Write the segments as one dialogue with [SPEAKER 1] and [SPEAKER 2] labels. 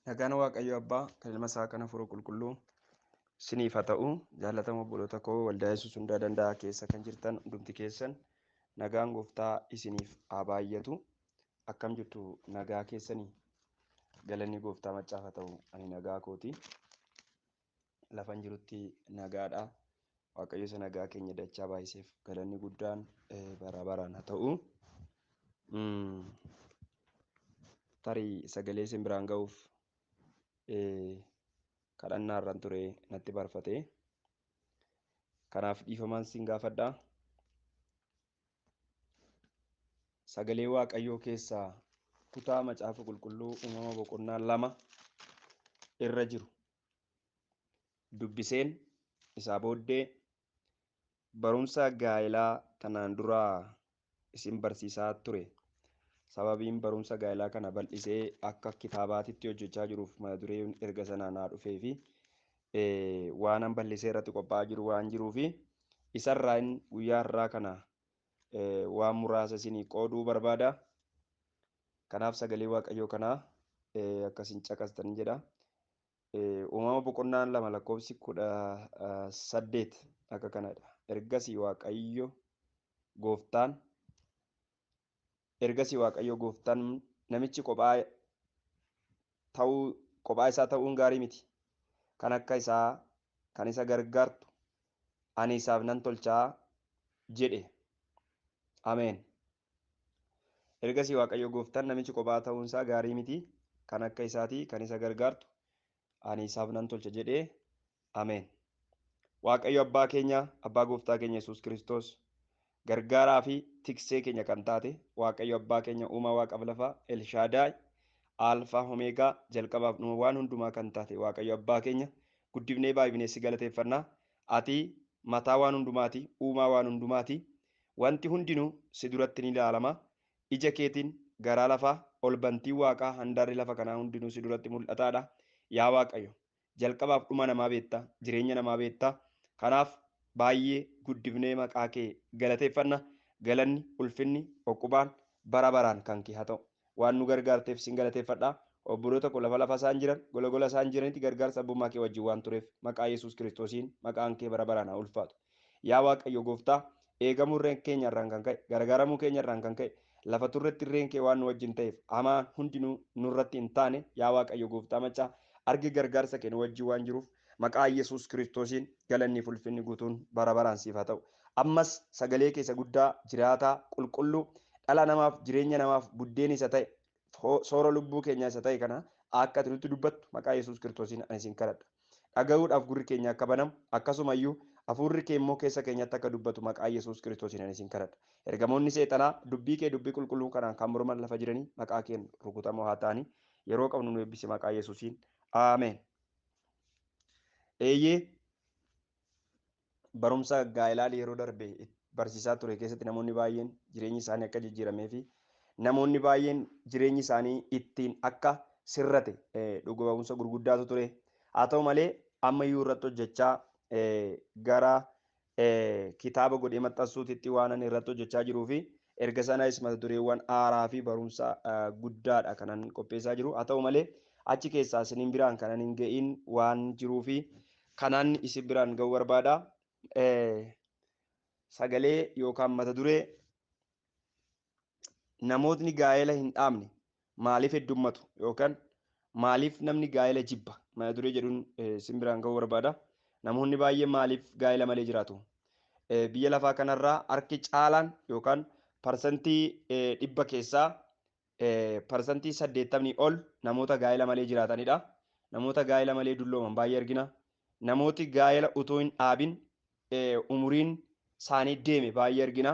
[SPEAKER 1] Nagaan Waaqayyo Abbaa kan ilma isaa kan Hafuura Qulqulluu isiniif haa ta'u. Jaallatamoo obboloota koo waldaa Yesuus hundaa danda'a keessa kan jirtan hundumti keessan nagaan gooftaa isiniif haa baay'atu. Akkam jirtu nagaa keessanii? Galanni gooftaa maccaaf haa ta'u. Ani nagaa kooti. Lafan jirutti nagaadha. Waaqayyo isa nagaa keenya dachaa baay'iseef galanni guddaan bara baraan haa ta'u. Tarii sagalee isin biraan ga'uuf kadhannaa irraan ture natti barfate. Kanaaf dhiifamaan sin gaafadha. Sagalee Waaqayyoo keessaa kutaa macaafa qulqulluu uumama boqonnaa 2 irra jiru dubbiseen isaa booddee barumsa gaa'elaa tanaan duraa isin barsiisaa ture. Sababiin barumsa gaa'elaa kana bal'isee akka kitaabaatitti hojjechaa jiruuf mata dureen erga sanaa naa dhufee fi waan bal'isee irratti qophaa'aa jiru waan jiruu fi isarraa guyyaa har'aa kana waan muraasa isinii qooduu barbaada. Kanaaf sagalee Waaqayyoo kanaa akkasiin caqastan jedha. Uumama boqonnaan 2 lakkoofsi 18 akka kanadha. Ergasii Waaqayyo gooftaan namichi kophaa isaa ta'uun gaarii miti. Kan akka isaa kan isa gargaartu ani isaaf nan tolchaa jedhe. Ameen. Ergasii Waaqayyo gooftaan namichi kophaa ta'uun isaa gaarii miti. Kan akka isaatii kan isa gargaartu ani isaaf nan tolcha jedhe. Ameen. Waaqayyo abbaa keenya, abbaa gooftaa keenya Yesuus Kiristoos gargaaraa fi tiksee keenya kan taate Waaqayyo abbaa keenya uumaa waaqaaf lafaa Elshaadaay Alfaa Omeegaa jalqabaaf dhuma waan hundumaa kan taate Waaqayyo abbaa keenya guddifnee baay'inee si galateeffannaa. Ati mataa waan hundumaati, uumaa waan hundumaati. Wanti hundinuu si duratti ni ilaalama. Ija keetiin garaa lafaa ol bantii waaqaa handaarri lafa kanaa hundinuu si duratti mul'ataadha. Yaa Waaqayyo jalqabaaf dhuma namaa beekta, jireenya namaa beekta. Kanaaf baay'ee guddifnee maqaa kee galateeffanna. Galanni, ulfinni, oqubaan bara baraan kan kee haa ta'u. Waan nu gargaarteef sin galateeffadha. Obboloota koo lafa lafa isaan jiran, gola gola isaan jiranitti gargaarsa abbummaa kee wajjin waan tureef maqaa Yesuus Kiristoosiin maqaan kee bara baraan haa ulfaatu. Yaa Waaqayyo gooftaa, eegamuu irreen keenya irraan kan ka'e, gargaaramuu keenya irraan kan ka'e, lafa turretti irreen kee waan nu wajjin ta'eef hamaan hundinuu nurratti hin taane. Yaa Waaqayyo gooftaa macaa, argi gargaarsa kee nu wajjin waan jiruuf maqaa Yesuus Kiristoosiin galanni fi ulfinni guutuun bara baraan siif haa ta'u. Ammas sagalee keessa guddaa jiraataa qulqulluu dhala namaaf jireenya namaaf buddeen isa ta'e soora lubbuu keenya isa ta'e kana akka ati nutti dubbattu maqaa Yesuus Kiristoosiin ani isin kadhadha. Dhaga'uudhaaf gurri keenya akka banamu akkasumayyuu hafuurri kee immoo keessa keenyatti akka dubbatu maqaa Yesuus Kiristoosiin ani isin kadhadha. Ergamoonni seexanaa dubbii kee dubbii qulqulluu kanaan kan morman lafa jiranii maqaa keen rukutamoo haa ta'anii. Yeroo qabnu nu eebbisi maqaa Yesuusiin. Ameen. Eeyyee barumsa gaa'elaa yeroo darbe barsiisaa ture keessatti namoonni baay'een jireenyi isaanii akka jijjiiramee fi namoonni baay'een jireenyi isaanii ittiin akka sirrate dhuga ba'umsa gurguddaatu ture. Haa ta'u malee ammayyuu irratti hojjechaa gara kitaaba godhee maxxansuutitti waan ani irratti hojjechaa jiruu fi erga sanas mata dureewwan haaraa fi barumsa guddaadha kanan qopheessaa jiru. Haa ta'u malee achi keessaa isiniin biraan kanan hin ga'iin waan jiruu fi kanaan isin biraan ga'uu barbaada. Sagalee yookaan mata duree namootni gaa'ela hin dhaabne maaliif heddummatu yookaan maaliif namni gaa'ela jibba mata duree jedhuun isin biraan ga'uu barbaada. Namoonni baay'een maaliif gaa'ela malee jiraatu? Biyya lafaa kanarraa harki caalaan yookaan 100% keessaa 80% ol namoota gaa'ela malee jiraatanidha. Namoota gaa'ela malee dullooman baay'ee argina. Namooti gaa'ela utuu hin dhaabin umuriin isaanii deeme baay'ee argina.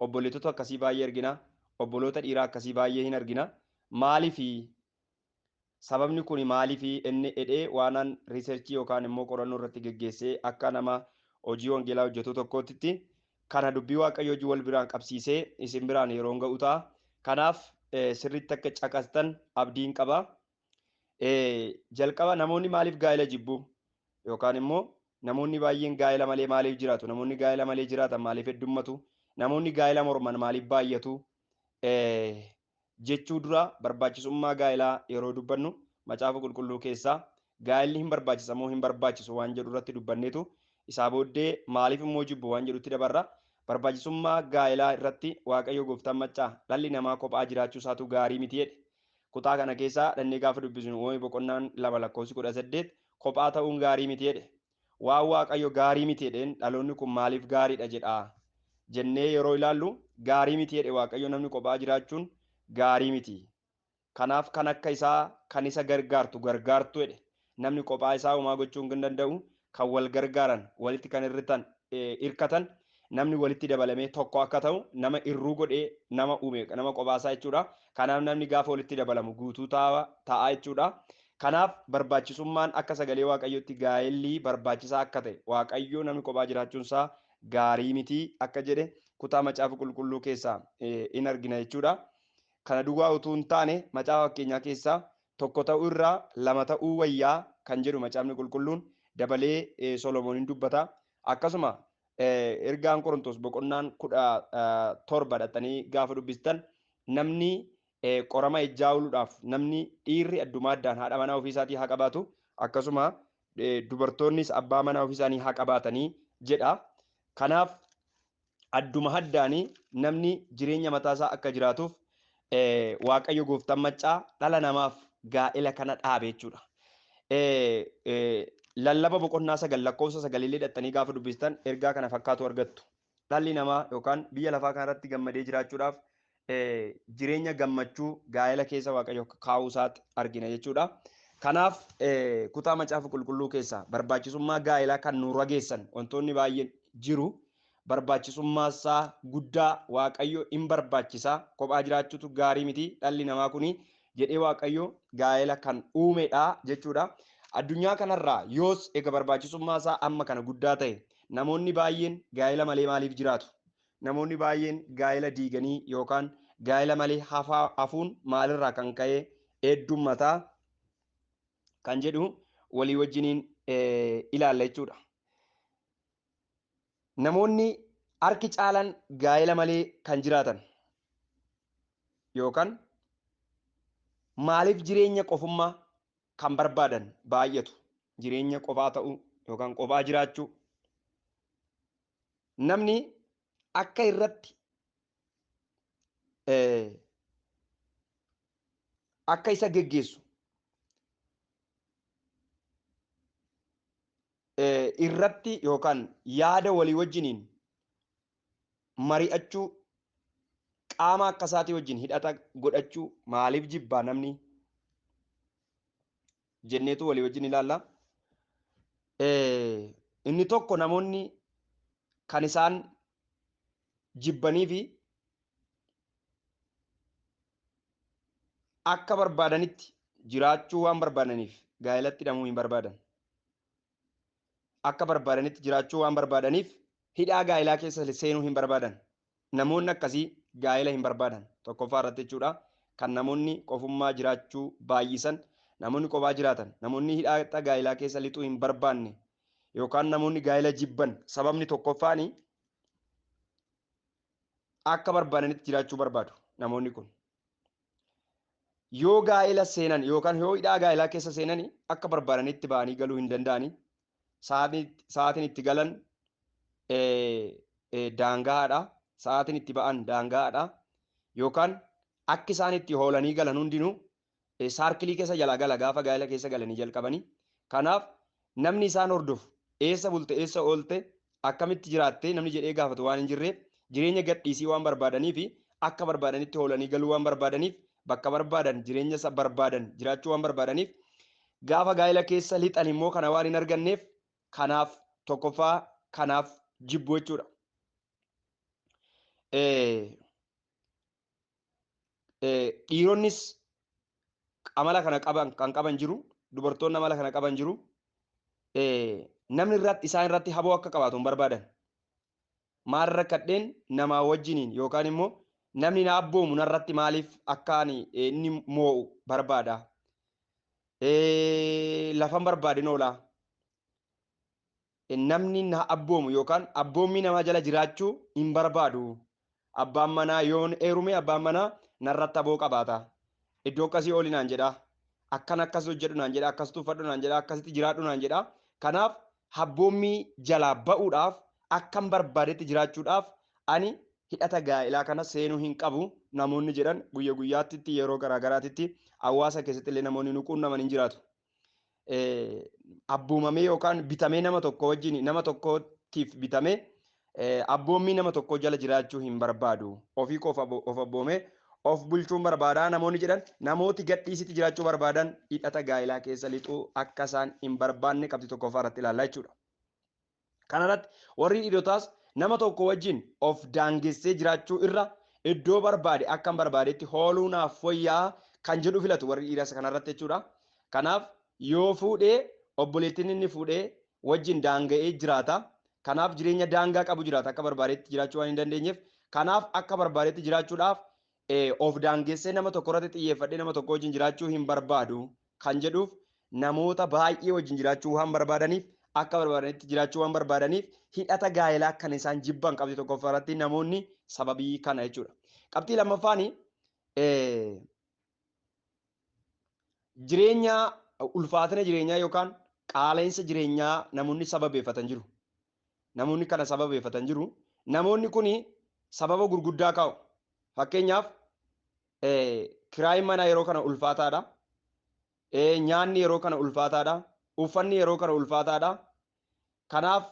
[SPEAKER 1] Obboleettota akkasii baay'ee argina. Obboloota dhiiraa akkasii baay'ee hin argina. Maaliifi sababni kun maaliifi inni edhee waanan riiserchii yookaan immoo qorannoo irratti geggeessee akka nama hojii wangeelaa hojjetu tokkootti kana dubbii Waaqayyoo hojii wal biraan qabsiisee isin biraan yeroo ga'u ta'a. Kanaaf sirriitti akka caqastan abdiin qaba. Jalqaba namoonni maaliif gaa'ela jibbu yookaan immoo namoonni baay'een gaa'ela malee maaliif jiraatu? Namoonni gaa'ela malee jiraatan maaliif heddummatu? Namoonni gaa'ela morman maaliif baay'atu? Jechuu dura barbaachisummaa gaa'elaa yeroo dubbannu Macaafa Qulqulluu keessaa gaa'elli hin barbaachisa moo hin barbaachisu waan jedhu irratti dubbanneetu isaa booddee maaliif immoo jibbu waan jedhutti dabarra. Barbaachisummaa gaa'elaa irratti Waaqayyo gooftaan maccaa dhalli namaa kophaa jiraachuu isaatu gaarii miti jedhe. Kutaa kana keessaa dhannee gaafa dubbisnu Uumame boqonnaan 2 lakkoofsi 18 kophaa ta'uun gaarii miti jedhe. Waan Waaqayyo gaarii miti jedheen dhaloonni kun maaliif gaariidha jedha jennee yeroo ilaallu gaarii miti jedhe Waaqayyo, namni kophaa jiraachuun gaarii miti. Kanaaf kan akka isaa kan isa gargaartu gargaartu jedhe. Namni kophaa isaa homaa gochuu hin danda'u, kan wal gargaaran walitti kan hirkatan namni walitti dabalamee tokko akka ta'u nama irruu godhee nama uume, nama kophaa isaa jechuudha. Kanaaf namni gaafa walitti dabalamu guutuu ta'a jechuudha. Kanaaf barbaachisummaan akka sagalee Waaqayyootti gaa'elli barbaachisaa akka ta'e, Waaqayyo namni kophaa jiraachuun isaa gaarii miti akka jedhe kutaa Macaafa Qulqulluu keessaa in argina jechuudha. Kana duwwaa utuu hin taane Macaafa Fakkeenyaa keessaa tokko ta'uu irraa lama ta'uu wayyaa kan jedhu Macaafni Qulqulluun dabalee Solomoon hin dubbata. Akkasuma ergaan Qorontos boqonnaan 17 dhaxxanii gaafa dubbistan namni qorama ejjaa ooluudhaaf namni dhiirri addumaa addaan haadha manaa ofii isaatii haa qabaatu, akkasuma dubartoonnis abbaa manaa ofii isaanii haa qabaatanii jedha. Kanaaf adduma addaanii namni jireenya mataa isaa akka jiraatuuf Waaqayyo gooftaan maccaa dhala namaaf gaa'ela kana dhaabe jechuudha. Lallaba boqonnaa 9 lakkoofsa 9 illee dhaxxanii gaafa dubbistan ergaa kana fakkaatu argattu. Dhalli namaa yookaan biyya lafaa kanarratti gammadee jiraachuudhaaf jireenya gammachuu gaa'ela keessa Waaqayyo kaa'uu isaatti argina jechuudha. Kanaaf kutaa Macaafa Qulqulluu keessaa barbaachisummaa gaa'elaa kan nu rageessan wantoonni baay'een jiru. Barbaachisummaa isaa guddaa Waaqayyo hin barbaachisaa, kophaa jiraachuutu gaarii miti dhalli namaa kuni jedhee Waaqayyo gaa'ela kan uumedha jechuudha. Addunyaa kanarraa yoos egaa barbaachisummaa isaa amma kana guddaa ta'e namoonni baay'een gaa'ela malee maaliif jiraatu? Namoonni baay'een gaa'ela diiganii yookaan gaa'ela malee hafuun maalirraa kan ka'e heddummataa kan jedhu walii wajjiniin ilaalla jechuudha. Namoonni harki caalaan gaa'ela malee kan jiraatan yookaan maaliif jireenya qofummaa kan barbaadan baay'atu, jireenya qofaa ta'uu yookaan qofaa jiraachuu. Namni akka irratti akka isa geggeessu irratti yookaan yaada walii wajjiniin mari'achuu, qaama akka isaatii wajjin hidhata godhachuu maaliif jibbaa namni jenneetu walii wajjin ilaalla. Inni tokko namoonni kan isaan jibbanii fi akka barbaadanitti jiraachuu waan barbaadaniif gaa'elatti hidhamuu hin barbaadan. Akka barbaadanitti jiraachuu waan barbaadaniif hidhaa gaa'elaa keessa seenuu hin barbaadan. Namoonni akkasii gaa'ela hin barbaadan. Tokkoffaa irratti jechuudha. Kan namoonni qofummaa jiraachuu baay'isan, namoonni qofaa jiraatan, namoonni hidhaa gaa'elaa keessa lixuu hin barbaanne yookaan namoonni gaa'ela jibban sababni tokkoffaani akka barbaadanitti jiraachuu barbaadu namoonni kun. Yoo gaa'ela seenan yookaan yoo hidhaa gaa'elaa keessa seenani akka barbaadanitti ba'anii galuu hin danda'ani. Sa'aatiin itti galan daangaadha. Sa'aatiin itti ba'an daangaadha. Yookaan akki isaan itti hoolanii galan hundinuu saarkilii keessa jalaa gala gaafa gaa'ela keessa galanii jalqabanii. Kanaaf namni isaan hordofu eessa bulte, eessa oolte, akkamitti jiraatte namni jedhee gaafatu waan hin jirreef jireenya gadhiisii waan barbaadanii fi akka barbaadanitti hoolanii galuu waan barbaadaniif bakka barbaadan jireenya isa barbaadan jiraachuu waan barbaadaniif gaafa gaa'ela keessa lixan immoo kana waan hin arganneef kanaaf tokkoffaa kanaaf jibbu jechuudha. Dhiironnis amala kana qaban kan qaban jiru, dubartoonni amala kana qaban jiru. Namni irratti isaan irratti haboo akka qabaatu hin barbaadan. Maal rakkadheen namaa wajjiniin yookaan immoo namni na abboomu narratti maaliif akka ani inni moo'u barbaada. Lafan barbaadin oola. Namni na abboomu yookaan abboommii namaa jala jiraachuu hin barbaadu. Abbaan manaa yoon heerume abbaan manaa narratti aboo qabaata. Iddoo akkasii oolinaan jedha. Akkan akkas hojjedhu naan jedha, akkas tuffadhu naan jedha, akkasitti jiraadhu naan jedha. Kanaaf abboommii jalaa ba'uudhaaf akkan barbaadetti jiraachuudhaaf ani hidhata gaa'elaa kana seenuu hin qabu namoonni jedhan guyya guyyaatti yeroo garaagaraatitti hawaasa keessatti illee namoonni nu quunnaman hin jiraatu. Abboomamee yookaan bitamee nama tokko wajjin nama tokkootiif bitamee abboommii nama tokko jala jiraachuu hin barbaadu. Ofii koof of abboomee of bulchuun barbaadaa namoonni jedhan namooti gadhiisitti jiraachuu barbaadan hidhata gaa'elaa keessa lixuu akka isaan hin barbaanne qabxii tokkoffaa irratti ilaallaa jechuudha. Kanarratti warri dhiirotaas nama tokko wajjin of daangessee jiraachuu irra iddoo barbaade akka hin barbaadetti hooluu naaf fooyya'aa kan jedhu filatu warri dhiiras kanarratti jechuudha. Kanaaf yoo fuudhee obboleettiin inni fuudhee wajjin daanga'ee jiraata. Kanaaf jireenya daangaa qabu jiraata akka barbaadetti jiraachuu waan hin dandeenyeef. Kanaaf akka barbaadetti jiraachuudhaaf of daangessee nama tokko irratti xiyyeeffadhee nama tokko wajjin jiraachuu hin barbaadu kan jedhuuf namoota baay'ee wajjin jiraachuu waan barbaadaniif akka barbaadanitti jiraachuu waan barbaadaniif hidhata gaa'elaa kan isaan jibban qabxii tokkoffaa irratti namoonni sababii kana jechuudha. Qabxii lammaffaan jireenya ulfaatina jireenyaa yookaan qaala'insa jireenyaa namoonni sababeeffatan jiru. Namoonni kana sababeeffatan jiru. Namoonni kun sababa gurguddaa kaa'u. Fakkeenyaaf kiraayin manaa yeroo kana ulfaataadha. Nyaanni yeroo kana ulfaataadha. Uffanni yeroo kana ulfaataadha. Kanaaf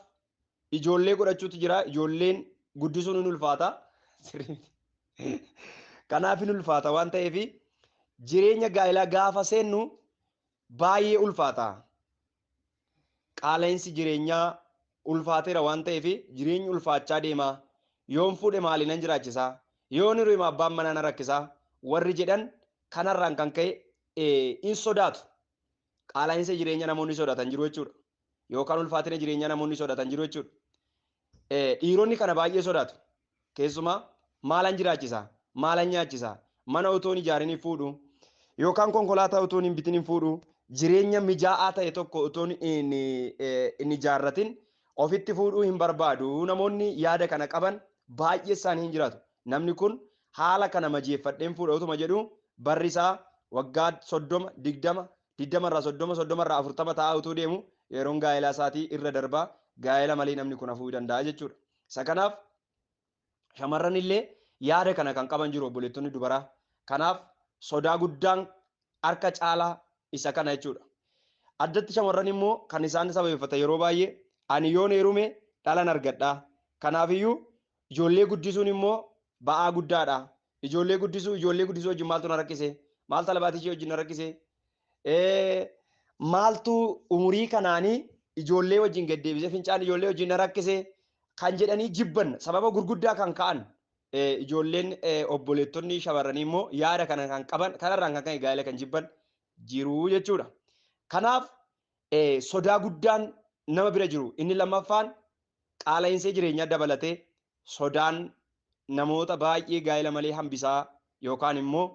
[SPEAKER 1] ijoollee godhachuutu jira. Ijoolleen guddisuun hin ulfaata. Kanaaf hin ulfaata waan ta'eef jireenya gaa'elaa gaafa seennu baay'ee ulfaata. Qaala'insi jireenyaa ulfaateera waan ta'eef jireenyi ulfaachaa deema. Yoon fuudhe maaliin nan jiraachisaa? Yoon hiriyuma abbaan manaa na rakkisaa? Warri jedhan kanarraan kan ka'e hin sodaatu. Qaala'insa jireenyaa namoonni sodaatan jiru jechuudha. Yookaan ulfaatina jireenyaa namoonni sodaatan jiru jechuudha. Dhiironni kana baay'ee sodaatu. Keessumaa maalan jiraachisaa? Maalan nyaachisaa? Mana otoo hin ijaarin hin fuudhu. Yookaan konkolaataa otoo hin bitin hin fuudhu. Jireenya mijaa'aa ta'e tokko otoo hin ijaarratin ofitti fuudhuu hin barbaadu. Namoonni yaada kana qaban baay'ee isaanii hin jiraatu. Namni kun haala kana majeeffadheen fuudha otuma jedhu barri isaa waggaa 30, 20, 20 irraa 30, 30 irraa 40 ta'aa utuu deemu yeroon gaa'elaa isaatii irra darbaa gaa'ela malee namni kun hafuu danda'a jechuudha. Isa kanaaf shamarran illee yaada kana kan qaban jiru obboleettonni dubaraa. Kanaaf sodaa guddaan harka caalaa isa kana jechuudha. Addatti shamarran immoo kan isaan sababeeffatan yeroo baay'ee ani yoon heerume dhalan argadha. Kanaafiyyuu ijoollee guddisuun immoo ba'aa guddaadha. Ijoollee guddisuu wajjin maaltu na rakkise? Maaltu alabaatii ishee wajjin na rakkise? Maaltu umurii kanaanii ijoollee wajjin gaddeebisee fincaan ijoollee wajjin na rakkise kan jedhanii jibban sababa gurguddaa kan ka'an ijoolleen obboleettonni shamarranii immoo yaada kana kan qaban kanarraan kan ka'e gaa'ela kan jibban jiru jechuudha. Kanaaf sodaa guddaan nama bira jiru inni lammaffaan qaala'insa jireenyaa dabalatee sodaan namoota baay'ee gaa'ela malee hambisaa yookaan immoo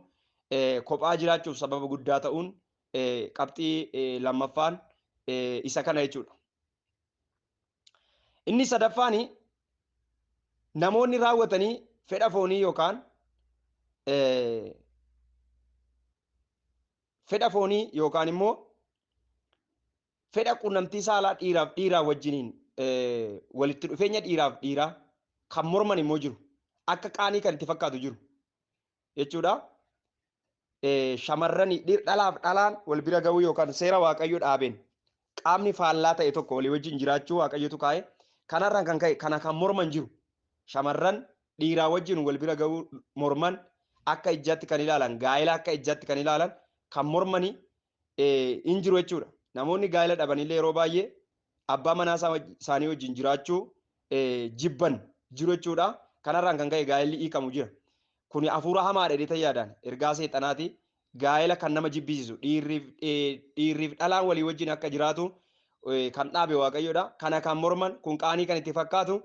[SPEAKER 1] kophaa jiraachuuf sababa guddaa ta'uun qabxii lammaffaan isa kana jechuudha. Inni sadaffaan namoonni raawwatanii fedha foonii yookaan fedha foonii yookaan immoo fedha quunnamtii saalaa dhiiraaf dhiiraa wajjiniin walitti dhufeenya dhiiraaf dhiiraa kan morman immoo jiru. Akka qaanii kan itti fakkaatu jiru jechuudha. Shamarran dhalaaf dhalaan wal bira ga'uu yookaan seera waaqayyoo dhaabeen qaamni faallaa ta'e tokko walii wajjin jiraachuu waaqayyotu kaa'e. Kanarraan kan ka'e kana kan morman jiru. Shamarran dhiiraa wajjin wal bira ga'uu morman akka ijjaatti kan ilaalan gaa'ela akka ijjaatti kan ilaalan kan mormanii hin jiru jechuudha. Namoonni gaa'ela dhabanillee yeroo baay'ee abbaa manaa isaanii wajjin jiraachuu jibban jiru jechuudha. Kanarraan kan ka'e gaa'elli hiikamu jira. Kuni hafuura hamaadha jedhee yaadaan ergaa seexanaati. Gaa'ela kan nama jibbisiisu dhiirriif dhalaan walii wajjin akka jiraatu kan dhaabe waaqayyoodha. Kana kan morman kun qaanii kan itti fakkaatu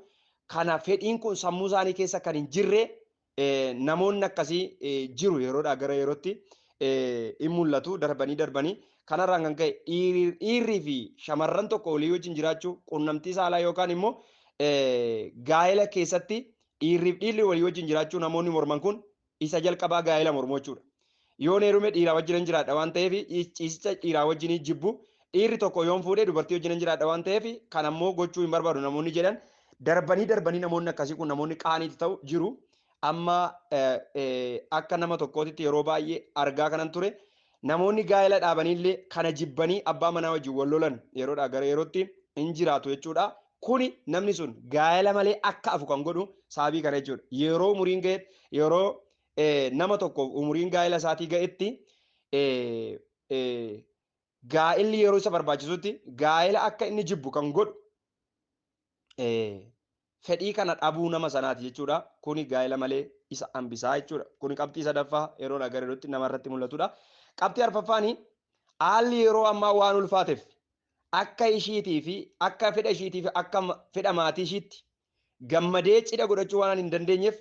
[SPEAKER 1] kana fedhiin kun sammuu isaanii keessa kan hin jirre namoonni akkasii jiru yeroodhaa gara yerootti hin mul'atu darbanii darbanii. Kanarraan kan ka'e dhiirrii fi shamarran tokko walii wajjin jiraachuu quunnamtii saalaa yookaan immoo gaa'ela keessatti dhiirriif dhiirri walii wajjin jiraachuu namoonni morman kun isa jalqabaa gaa'ela mormuu jechuudha. Yoon heerume dhiiraa wajjin jiraadha waan ta'eef ciisicha dhiiraa wajjin jibbu. Dhiirri tokko yoon fuudhee dubartii wajjin jiraadha waan ta'eef kan ammoo gochuu hin barbaadu namoonni jedhan darbanii darbanii namoonni akkasii kun namoonni qaaniitti ta'u jiru. Amma akka nama tokkootitti yeroo baay'ee argaa kanan ture namoonni gaa'ela dhaabaniillee kana jibbanii abbaa manaa wajjin wal lolan yeroodhaa gara yerootti hin jiraatu jechuudha. Kuni namni sun gaa'ela malee akka hafu kan godhu sababii kana jechuudha. Yeroo umuriin ga'etti yeroo nama tokkoof umuriin gaa'ela isaatii ga'etti gaa'elli yeroo isa barbaachisutti gaa'ela akka inni jibbu kan godhu fedhii kana dhabuu nama sanaati jechuudha. Kuni gaa'ela malee isa hambisaa jechuudha. Kuni qabxii sadaffaa yeroo gara yerootti namarratti mul'atudha. Qabxii arfaffaani haalli yeroo ammaa waan ulfaateef akka ishiitii fi akka fedha ishiitii fi akka fedha maatii ishiitti gammadee cidha godhachuu waan hin dandeenyeef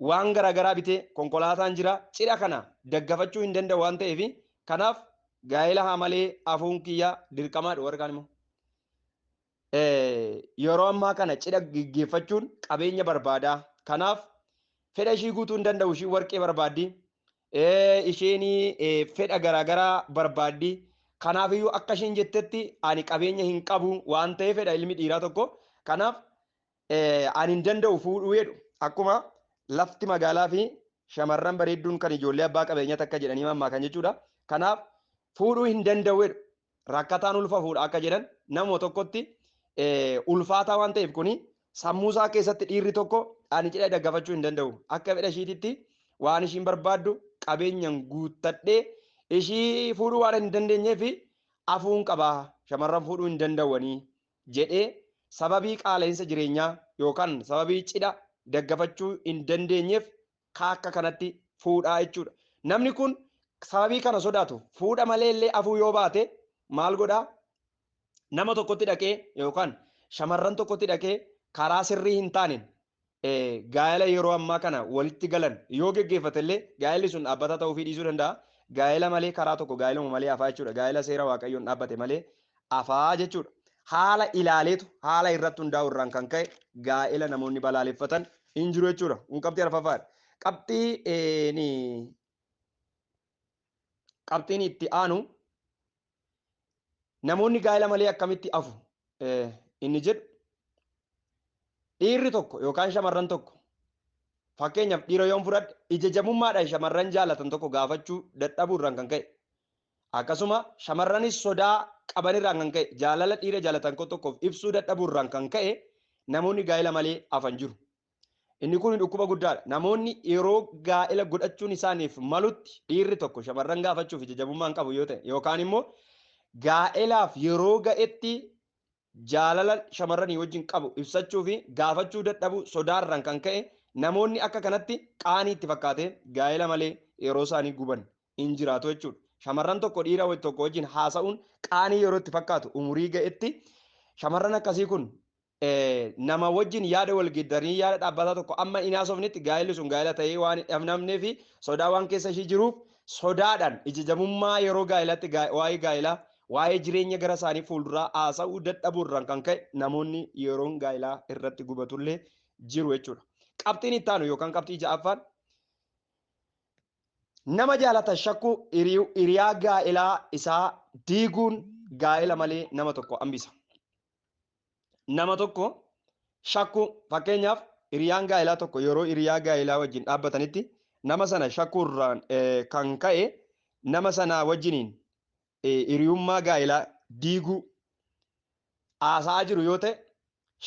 [SPEAKER 1] waan garaagaraa bitee konkolaataan jira cidha kana daggafachuu hin danda'u waan ta'eef kanaaf gaa'ela haa malee hafuun kiyya dirqamaadha warri kaan immoo. Yeroo ammaa kana cidha gaggeeffachuun qabeenya barbaadaa. Kanaaf fedha ishii guutuu hin danda'u ishii warqee barbaaddi. Isheen fedha garaagaraa barbaaddi. Kanaafiyyuu akka isheen jettetti ani qabeenya hin qabu waan ta'eef fedha ilmi dhiiraa tokko. Kanaaf ani hin danda'u fuudhuu jedhu. Akkuma lafti magaalaa fi shamarran bareedduun kan ijoollee abbaa qabeenyaa takka jedhanii mammaakan jechuudha. Kanaaf fuudhuu hin danda'u jedhu. Rakkataan ulfa fuudha akka jedhan nama tokkotti ulfaataa waan ta'eef kuni sammuu isaa keessatti dhiirri tokko ani cidha daggafachuu hin danda'u. Akka fedha ishiititti waan ishiin barbaaddu qabeenyaan guuttadhee ishii fuudhuu waan hin dandeenyeef hafuun qabaa shamarran fuudhuu hin danda'anii jedhee sababii qaala'insa jireenyaa yookaan sababii cidha daggafachuu hin dandeenyeef akka kanatti fuudhaa jechuudha. Namni kun sababii kana sodaatu fuudha malee illee hafuu yoo baate maal godhaa? Nama tokkotti dhaqee yookaan shamarran tokkotti dhaqee karaa sirrii hin taaneen gaa'ela yeroo ammaa kana walitti galan yoo geggeeffate illee gaa'elli sun dhaabbataa ta'uu fi dhiisuu danda'a. Gaa'ela malee karaa tokko gaa'eluma malee hafaa jechuudha. Gaa'ela seera waaqayyoon dhaabbate malee hafaa jechuudha. Haala ilaaleetu haala irratti hundaa'u irraan kan ka'e gaa'ela namoonni balaaleffatan hin jiru jechuudha. Kun qabxii arfaffaadha. Qabxiin itti aanu namoonni gaa'ela malee akkamitti hafu inni jedhu dhiirri tokko yookaan shamarran tokko fakkeenyaaf dhiira yoon fudhadhe ija jabummaadhaan shamarran jaalatan tokko gaafachuu dadhabuu irraan kan ka'e akkasuma shamarranis sodaa qaban irraan kan ka'e jaalala dhiira jaalatan tokkoof ibsuu dadhabuu irraan kan ka'e namoonni gaa'ela malee hafan jiru. Inni kun dhukkuba guddaadha. Namoonni yeroo gaa'ela godhachuun isaaniif malutti dhiirri tokko shamarran gaafachuuf ija jabummaan qabu yoo ta'e yookaan immoo gaa'elaaf yeroo ga'etti jaalala shamarranii wajjin qabu ibsachuu fi gaafachuu dadhabuu sodaarraan kan ka'e namoonni akka kanatti qaanii itti fakkaate gaa'ela malee yeroo isaanii guban hin jiraatu jechuudha. Shamarran tokko dhiira tokko wajjin haasa'uun qaanii yeroo itti fakkaatu umurii ga'etti shamarran akkasii kun nama wajjin yaada wal geeddaranii yaada dhaabbataa tokko amma hin haasofnetti gaa'elli sun gaa'ela ta'ee waan hin dhabnamnee fi sodaa waan keessa ishii jiruuf sodaadhaan ija jabummaa yeroo gaa'elatti waa'ee gaa'elaa waa'ee jireenya gara isaanii fuulduraa haasa'uu dadhabuu irraan kan ka'e namoonni yeroon gaa'elaa irratti gubatullee jiru jechuudha. Qabxiin itti aanu yookaan qabxii ja'affaan nama jaalatan shakkuu hiriyaa gaa'elaa isaa diiguun gaa'ela malee nama tokko hambisa. Nama tokko shakkuu fakkeenyaaf hiriyaan gaa'elaa tokko yeroo hiriyaa gaa'elaa wajjin dhaabbatanitti nama sana shakkuu irraan kan ka'e nama sana wajjiniin hiriyummaa gaa'elaa diiguu haasa'aa jiru yoo ta'e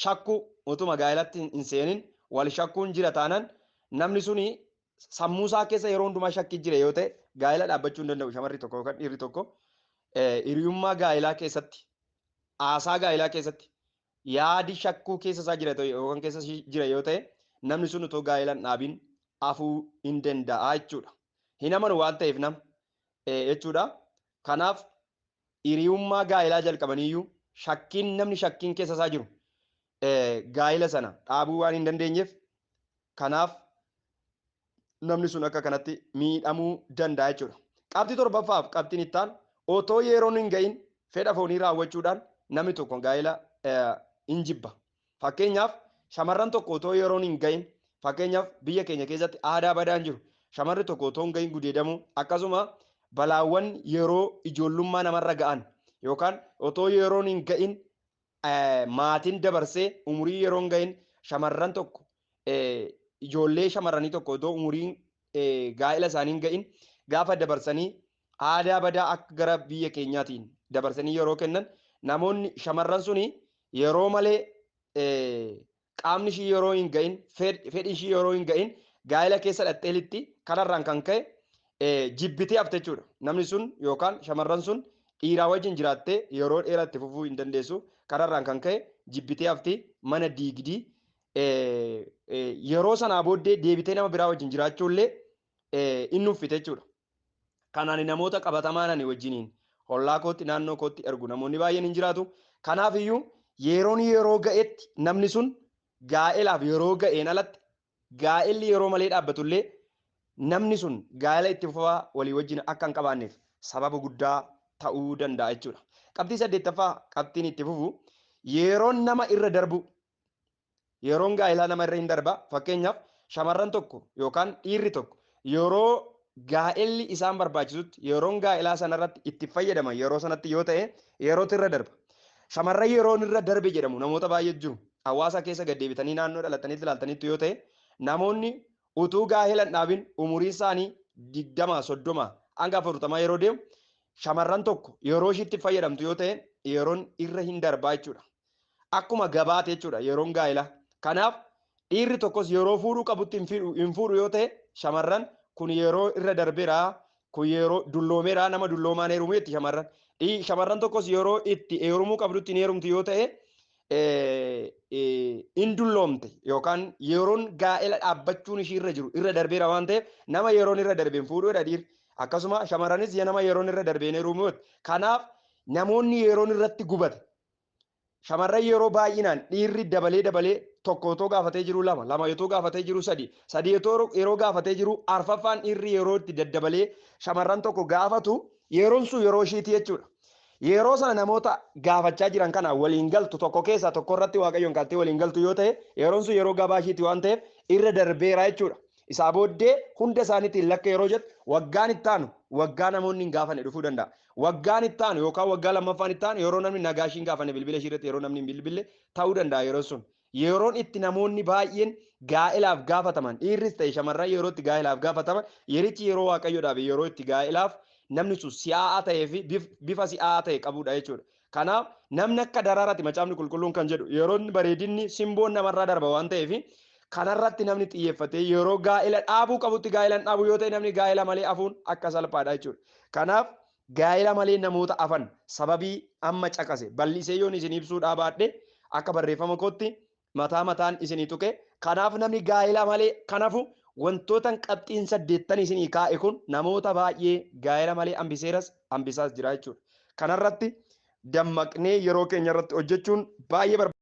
[SPEAKER 1] shakkuu utuma gaa'elatti hin seenin wal shakkuun jira taanaan namni suni sammuu isaa keessa yeroo hundumaa shakkii jira yoo ta'e gaa'ela dhaabbachuu hin danda'u shamarri tokko yookaan dhiirri tokko hiriyummaa gaa'elaa keessatti haasaa gaa'elaa keessatti yaadi shakkuu keessa isaa jira yookaan keessa jira yoo ta'e namni sun utoo gaa'ela hin dhaabin hafuu hin danda'a jechuudha. Hin amanu waan ta'eef nama jechuudha. Kanaaf hiriyummaa gaa'elaa jalqabaniyyuu shakkiin namni shakkiin keessa isaa jiru gaa'ela sana dhaabuu waan hin dandeenyeef kanaaf namni sun akka kanatti miidhamuu danda'a jechuudha. Qabxii torbaffaaf qabxiin itti aanu otoo yeroon hin ga'in fedha foonii raawwachuudhaan namni tokko gaa'ela hin jibba. Fakkeenyaaf shamarran tokko otoo yeroon hin ga'in fakkeenyaaf biyya keenya keessatti aadaa badaan jiru. Shamarri tokko otoo hin gahin gudeedamuu, akkasuma balaawwan yeroo ijoollummaa namarra ga'an yookaan otoo yeroon hin ga'in maatiin dabarsee umurii yeroo hin ga'in shamarran tokko, ijoollee shamarranii tokko otoo umuriin gaa'ela isaanii hin ga'in gaafa dabarsanii aadaa badaa akka gara biyya keenyaatiin dabarsanii yeroo kennan, namoonni shamarran suni yeroo malee, qaamni ishii yeroo hin ga'in, fedhi ishii yeroo hin ga'in gaa'ela keessa dhaxxeelitti, kanarraan kan ka'e jibbitee hafte jechuudha. Namni sun yookaan shamarran sun dhiiraa wajjin jiraattee yeroo dheeraa itti fufuu hin dandeessu. Kanarraan kan ka'e jibbitee hafti, mana diigdii, yeroo sanaa booddee deebitee nama biraa wajjin jiraachuu illee inni uffite jechuudha. Kanaan namoota qabatamaan ani wajjiniin hollaa kootti, naannoo kootti ergu namoonni baay'een hin jiraatu. Kanaaf iyyuu yeroon yeroo ga'etti namni sun gaa'elaaf yeroo ga'een alatti gaa'elli yeroo malee dhaabbatullee namni sun gaa'ela itti fufaa walii wajjin akka hin qabaanneef sababa guddaa ta'uu danda'a jechuudha. Qabxii saddeettaffaa, qabxiin itti fufu, yeroon nama irra darbu, yeroon gaa'elaa nama irra hin darba. Fakkeenyaaf, shamarran tokko yookaan dhiirri tokko yeroo gaa'elli isaan barbaachisutti, yeroon gaa'elaa sanarratti itti fayyadaman yeroo sanatti yoo ta'e, yerootu irra darba. Shamarran yeroon irra darbe jedhamu namoota baay'eetu jiru. Hawaasa keessa gad deebitanii naannoo dhalataniitti ilaaltanitti yoo ta'e, namoonni utuu gaa'ela hin dhaabin umuriin isaanii 20, 30 hanga 40 yeroo deemu, shamarran tokko yeroo ishiitti fayyadamtu yoo ta'e, yeroon irra hin darbaa jechuudha. Akkuma gabaate jechuudha yeroon gaa'elaa. Kanaaf dhiirri tokkos yeroo fuudhuu qabutti hin fuudhu yoo ta'e, shamarran kun yeroo irra darbeera, kun yeroo dulloomeera, nama dulloomaan heerumu jetti shamarran. Shamarran tokkos yeroo itti heerumuu qabdutti hin heerumtu yoo ta'e, in dulloomte yookaan yeroon gaa'ela dhaabbachuun ishii irra jiru irra darbeera waan ta'eef, nama yeroon irra darbeen fuudhuudha dhiirri. Akkasuma shamarranis nama yeroon irra darbeen heerumuu. Kanaaf namoonni yeroon irratti gubate, shamarran yeroo baay'inaan dhiirri dabalee dabalee tokko otoo gaafatee jiru lama, lama otoo gaafatee jiru sadi, sadi otoo yeroo gaafatee jiru arfaffaan dhiirri yeroo itti daddabalee shamarran tokko gaafatu, yeroon sun yeroo ishiiti jechuudha. Yeroo sana namoota gaafachaa jiran kana waliin galtu tokko keessaa tokko irratti Waaqayyoon kaattee waliin galtu yoo ta'e, yeroon sun yeroo gabaa ishiiti waan ta'eef irra darbeera jechuudha. Isaa booddee hunda isaaniitiin lakka yeroo jettu, waggaan itti aanu waggaa namoonni hin gaafanne dhufuu danda'a. Waggaan itti aanu yookaan waggaa lammaffaan itti aanu yeroo namni nagaa ishii hin gaafanne, bilbila ishii irratti yeroo namni hin bilbille ta'uu danda'a yeroo sun. Yeroon itti namoonni baay'een gaa'elaaf gaafataman, dhiirris ta'e shamarran yeroo itti gaa'elaaf gaafataman, yerichi yeroo Waaqayyoodhaaf yeroo itti gaa'elaaf namni sun si'aa'aa ta'ee fi bifa si'aa'aa ta'e qabudha jechuudha. Kanaaf namni akka daraaraati Macaafni Qulqulluun kan jedhu, yeroon bareedinni simboon namarraa darba waan ta'eef, kanarratti namni xiyyeeffatee yeroo gaa'ela dhaabuu qabutti gaa'ela hin dhaabu yoo ta'e, namni gaa'ela malee hafuun akka salphaadha jechuudha. Kanaaf gaa'ela malee namoota hafan sababii amma caqase bal'isee yoon isin ibsuu dhaabaadhe, akka barreeffama kootti mataa mataan isinii tuqe. Kanaaf namni gaa'ela malee kanafu wantootan qabxiin saddeettan isinii kaa'e kun namoota baay'ee gaa'ela malee hambiseeras hambisaas jira jechuudha. Kanarratti dammaqnee yeroo keenya irratti hojjechuun baay'ee barbaachisaadha.